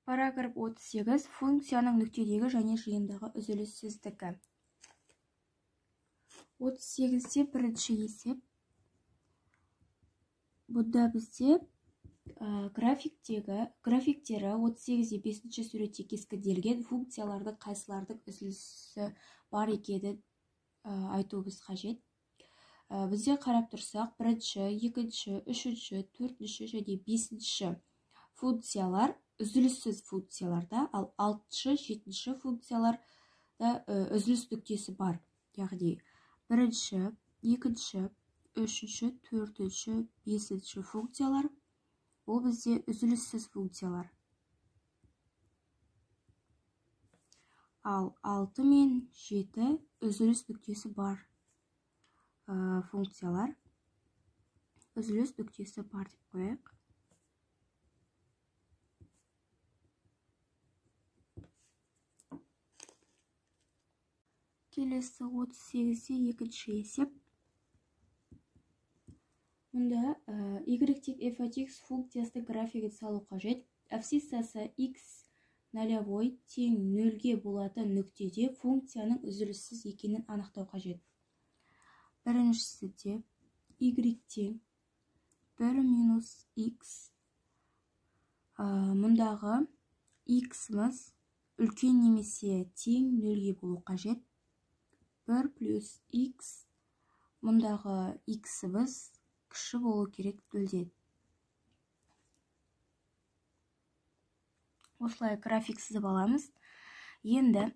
Параграф 38. Функцияның нүктедегі және жиындағы үзіліссіздігі. 38-де бірінші есеп. Бұнда бізде графиктері 38-де 5-ші суретте кескінделген функциялардың қайсылардың үзілісі бар екенін айтуымыз қажет. Бізде қарап тұрсақ, бірінші, екінші, үшінші, төртінші және бесінші функциялар үзіліссіз функцияларда, ал 6-шы, 7-ші функцияларда үзіліс нүктесі бар. Яғни бірінші, екінші, үшінші, төртінші, бесінші функциялар ол бізде үзіліссіз функциялар. Ал 6 мен 7 үзіліс нүктесі бар функциялар. Үзіліс нүктесі бар деп қояйық. Келесі 38-де екінші есеп. Мұнда y тең f от x функциясының графигін салу қажет. Абсциссасы x нолевой тең нөлге болатын нүктеде функцияның үзіліссіз екенін анықтау қажет. Біріншісінде y тең 1 минус x, мұндағы x-іміз үлкен немесе тең нөлге болу қажет. 1 плюс x, мұндағы x-іміз кіші болу керек нөлден. Осылай график сызып аламыз. Енді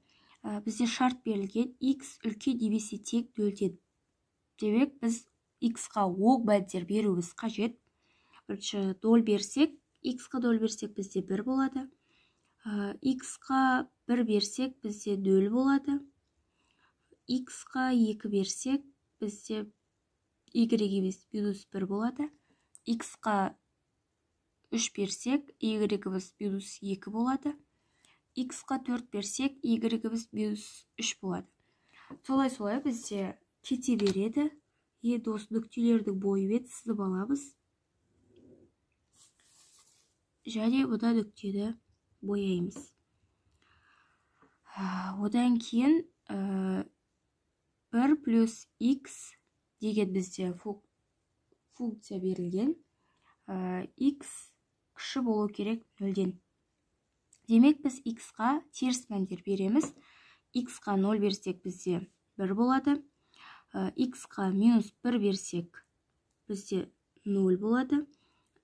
бізде шарт берілген x үлкен немесе тең нөлден. Демек, біз x-қа оң мәндер беруіміз қажет. Бірінші ноль берсек, x-қа ноль берсек бізде 1 болады. X-қа 1 берсек бізде 0 болады. X-қа 2 берсек бізде y емес минус 1 болады. X-қа 3 берсек y-іміз минус 2 болады. X-қа 4 берсек y-іміз минус 3 болады. Солай-солай бізде кете береді. Енді осы нүктелердің бойымен сызып аламыз. Және бұда нүктені бояймыз. Одан кейін 1 плюс x деген бізде функция берілген. X кіші болу керек нөлден. Демек, біз x-қа теріс мәндер береміз. X-қа 0 берсек бізде 1 болады. X-қа минус 1 берсек бізде 0 болады.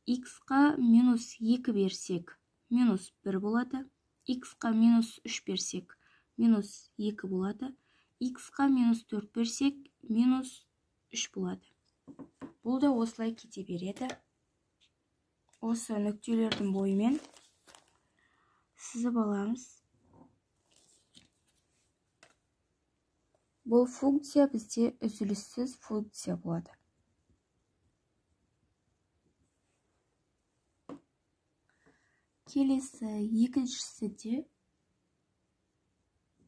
X-қа минус 2 берсек минус 1 болады. X-қа минус 3 берсек минус 2 болады. X-қа минус 4 берсек минус 3 болады. Бұл да осылай кете береді. Осы нүктелердің бойымен сызып аламыз. Бұл функция бізде үзіліссіз функция болады. Келесі екіншісі де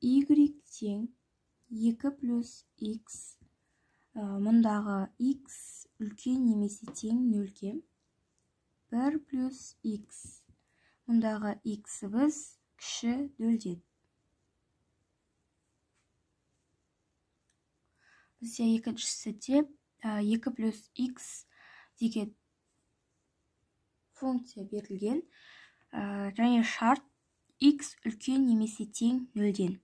y тең 2 плюс x, мұндағы x үлкен немесе тең нөлге, 1 плюс x, мұндағы x-іміз кіші нөлден. Бізде екіншісі де 2 плюс x деген функция берілген, және шарт x үлкен немесе тең нөлден.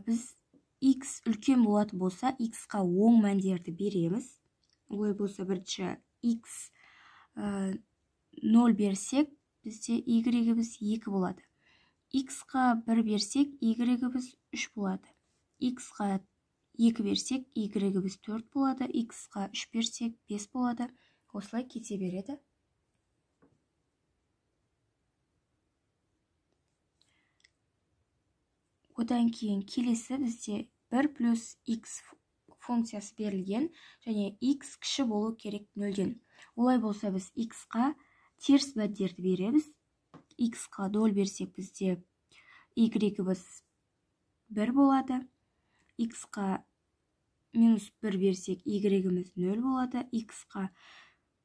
Біз x үлкен болатын болса, x-қа оң мәндерді береміз. Олай болса, бірінші x 0 берсек, бізде y-іміз 2 болады. X-қа 1 берсек, y-іміз 3 болады. X-қа 2 берсек, y-іміз 4 болады. X-қа 3 берсек, 5 болады. Осылай кете береді. Одан кейін келесі бізде 1 плюс x функциясы берілген және x кіші болу керек нөлден. Олай болса, біз x-қа теріс мәндерді береміз. X-қа 0 берсек, бізде y-іміз 1 болады. X-қа минус 1 берсек, y-іміз 0 болады. X-қа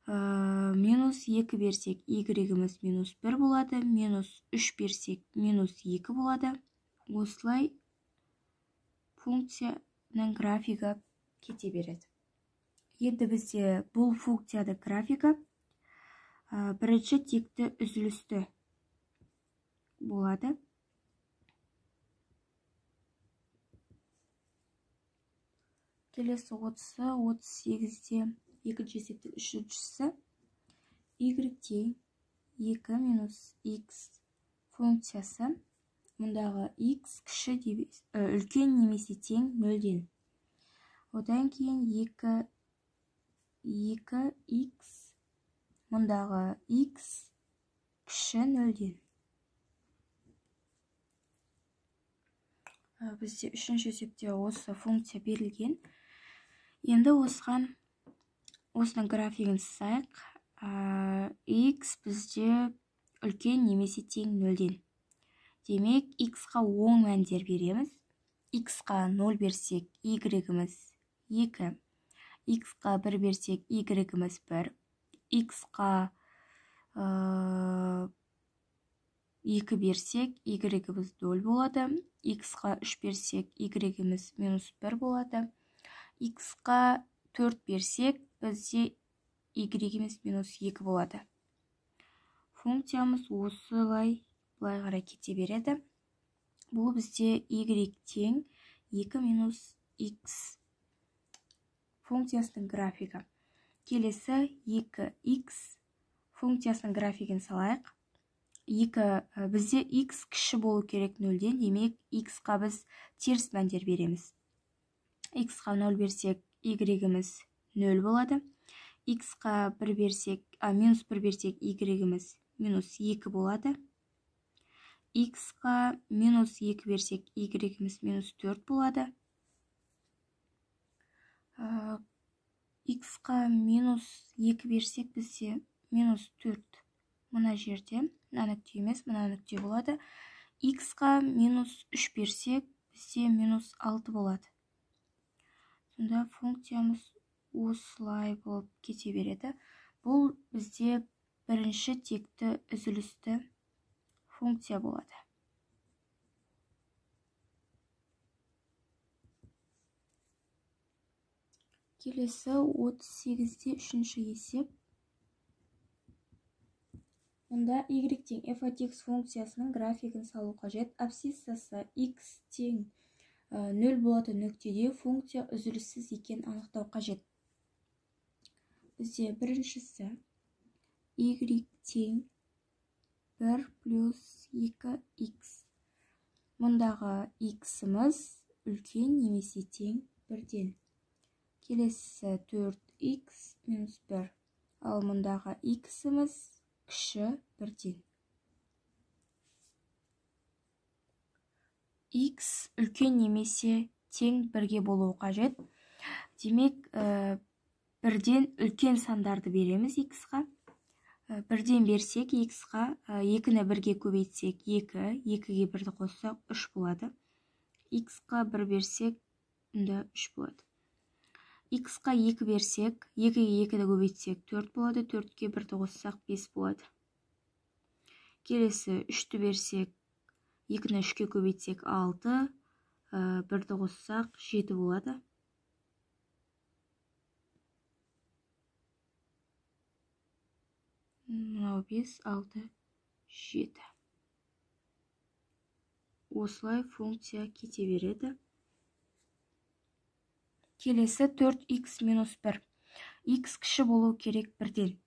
Минус 2 берсек, y-іміз минус 1 болады. Минус 3 берсек, минус 2 болады. Осылай функцияның графигі кете береді. Енді бізде бұл функцияның графигі бірінші текті үзілісті болады. Келесі 30-ы, 38-де екінші есептің үшіншісі y тең 2 минус x функциясы. Мұндағы x кіші үлкен немесе тең 0-ден. Одан кейін 2x, мұндағы x кіші 0-ден. Бізде үшінші есепте осы функция берілген. Енді осының графигін сызайық. X бізде үлкен немесе тең 0-ден. Демек, x-қа оң мәндер береміз. X-қа 0 берсек, y-іміз 2. X-қа 1 берсек, y-іміз 1. X-қа 2 берсек, y-іміз 0 болады. X-қа 3 берсек, y-іміз минус 1 болады. X-қа 4 берсек, бізде y-іміз минус 2 болады. Функциямыз осылай былай қарай кете береді. Бұл бізде y тең 2 минус x функциясының графигі. Келесі 2x функциясының графигін салайық. 2 бізде x кіші болу керек 0-ден, демек x-қа біз теріс мәндер береміз. X-қа 0 берсек, y-іміз 0 болады. X-қа 1 берсек, минус 1 берсек, y-іміз минус 2 болады. X-қа минус 2 берсек, y-іміз минус 4 болады. X-қа минус 2 берсек, бізде минус 4 мына жерде, мына нүкте емес, мына нүкте болады. X-қа минус 3 берсек, бізде минус 6 болады. Сонда функциямыз осылай болып кете береді. Бұл бізде бірінші текті үзілісті функция болады. Келесі 38-де үшінші есеп. Мұнда y тең f от x функциясының графигін салу қажет. Абсциссасы x тең 0 болатын нүктеде функция үзіліссіз екенін анықтау қажет. Бізде біріншісі y тең 1 плюс 2x. Мұндағы x-іміз үлкен немесе тең 1-ден. Келесі 4x минус 1. Ал мұндағы x-іміз кіші 1-ден. X үлкен немесе тең 1-ге болуы қажет. Демек, 1-ден үлкен сандарды береміз x-қа. 1-ден берсек x-қа, 2-ні 1-ге көбейтсек 2, 2-ге 1-ді қоссақ 3 болады. X-қа 1 берсек, мұнда 3 болады. X-қа 2 берсек, 2-ге 2-ді көбейтсек 4 болады, 4-ге 1-ді қоссақ 5 болады. Келесі 3-ті берсек, 2-ні 3-ке көбейтсек 6, 1-ді қоссақ 7 болады. Мынау 5, 6, 7. Осылай функция кете береді. Келесі 4x минус 1. X кіші болу керек 1-ден.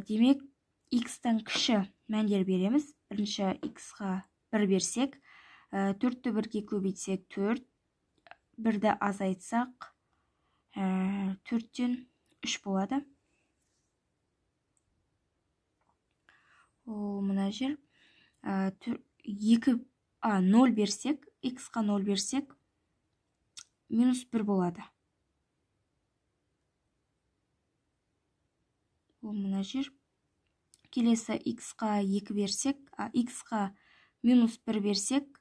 Демек, x-тан кіші мәндер береміз. Бірінші x-ға 1 берсек, 4-ті 1-ге көбейтсек 4, 1-ді азайтсақ 4-тен 3 болады. Ол мына жер 2, 0 берсек, x-қа 0 берсек, минус 1 болады. Ол мына жер. Келесі x-қа 2 берсек, x-қа минус 1 берсек,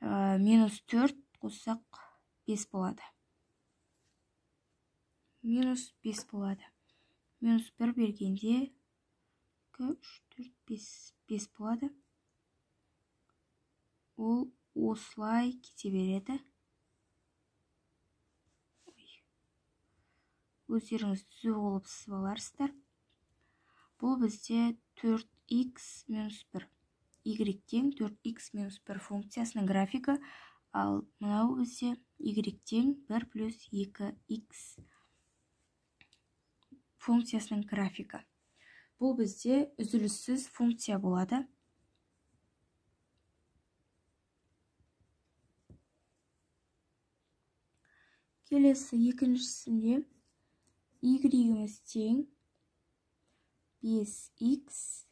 минус 4 қоссақ 5 болады. Минус 5 болады. Минус 1 бергенде 2, 3, 4, 5, 5 болады. Ол осылай кете береді. Өздеріңіз түзу болып сызып аларсыздар. Бұл бізде 4x минус 1. Y тең 4x минус 1 функциясының графигі, ал мынау бізде y тең 1 плюс 2x функциясының графигі. Бұл бізде үзіліссіз функция болады. Келесі екіншісінде y-іміз тең 5x,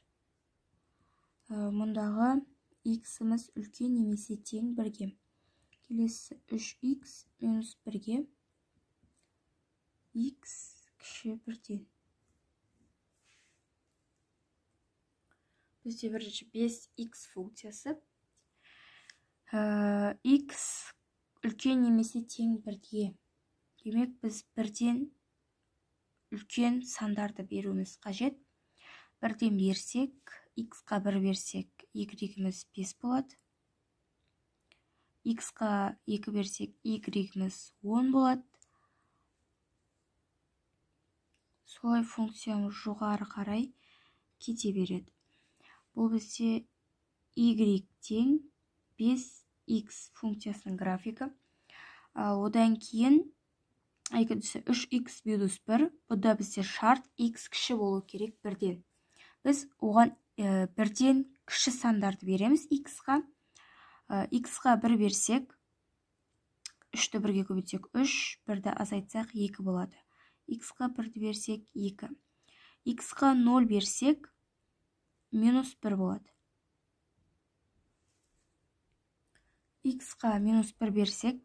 мұндағы x-іміз үлкен немесе тең 1-ге. Келесі 3x минус 1-ге, x кіші 1-ден. Бізде бірінші 5x функциясы. X үлкен немесе тең 1-ге. Демек, біз 1-ден үлкен сандарды беруіміз қажет. 1-ден берсек, x-қа 1 берсек, y-іміз 5 болады. X-қа 2 берсек, y-іміз 10 болады. Солай функциямыз жоғары қарай кете береді. Бұл бізде y тең 5x функциясының графигі. Одан кейін екіншісі 3x минус 1. Бұнда бізде шарт x кіші болу керек 1-ден. Біз оған 1-ден кіші сандарды береміз x-қа. X-қа 1 берсек, 3-ті 1-ге көбейтсек 3, 1-ді азайтсақ 2 болады. X-қа 1-ді берсек 2. X-қа 0 берсек минус 1 болады. X-қа минус 1 берсек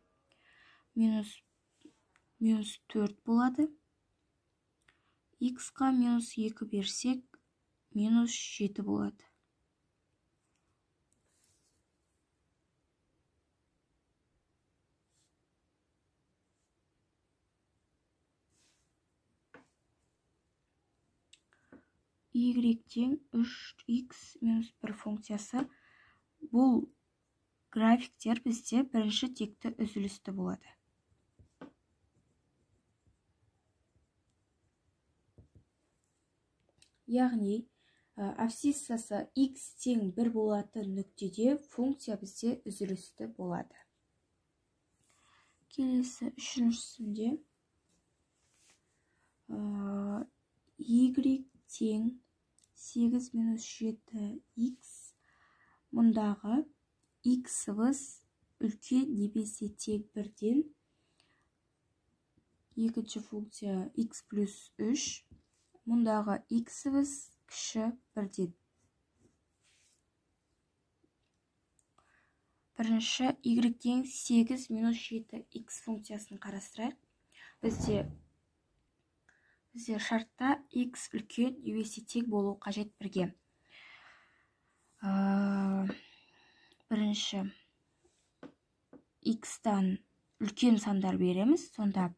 минус 4 болады. X-қа минус 2 берсек минус 7 болады. Y тең 3x минус 1 функциясы. Бұл графиктер бізде бірінші текті үзілісті болады. Яғни, абсциссасы x тең 1 болатын нүктеде функция бізде үзілісті болады. Келесі үшіншісінде y тең 8 минус 7x, мұндағы x-іміз үлкен немесе тең 1-ден. Екінші функция x плюс 3, мұндағы x-іміз кіші 1-ден. Бірінші y тең 8 минус 7x функциясын қарастырайық. Бізде шартта x үлкен немесе тең болу қажет 1-ге. Бірінші x-тан үлкен сандар береміз. Сонда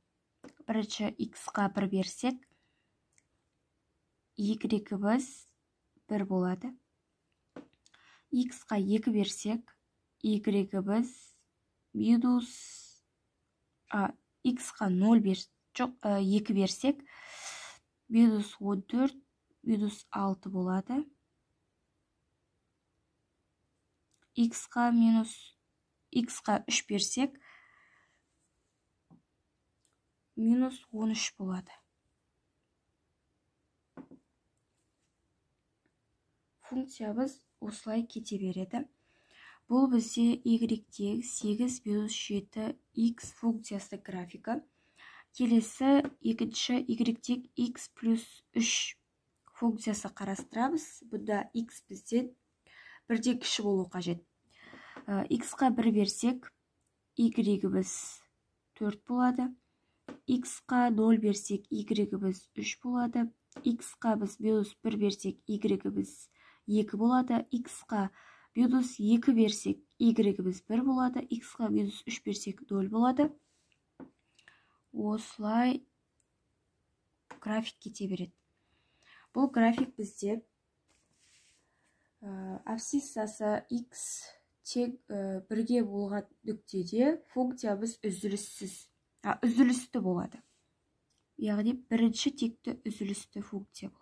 бірінші x-қа 1 берсек, y-іміз 1 болады. X-қа 2 берсек, y-іміз минус, x-қа 0 берсек, жоқ, 2 берсек, минус 14, минус 6 болады. X-қа минус, x-қа 3 берсек, минус 13 болады. Функциямыз осылай кете береді. Бұл бізде y тең 8 минус 7x функциясы графигі. Келесі екінші y тең x плюс 3 функциясы қарастырамыз. Бұнда x бізден 1-ден кіші болу қажет. X-қа 1 берсек, y-іміз 4 болады. X-қа 0 берсек, y-іміз 3 болады. X-қа біз минус 1 берсек, y-іміз 2 болады. X-қа минус 2 берсек, y-іміз 1 болады. X-қа минус 3 берсек, 0 болады. Осылай график кете береді. Бұл график бізде абсциссасы x тең 1-ге болған нүктеде функциямыз үзіліссіз, үзілісті болады. Яғни бірінші текті үзілісті функция болады.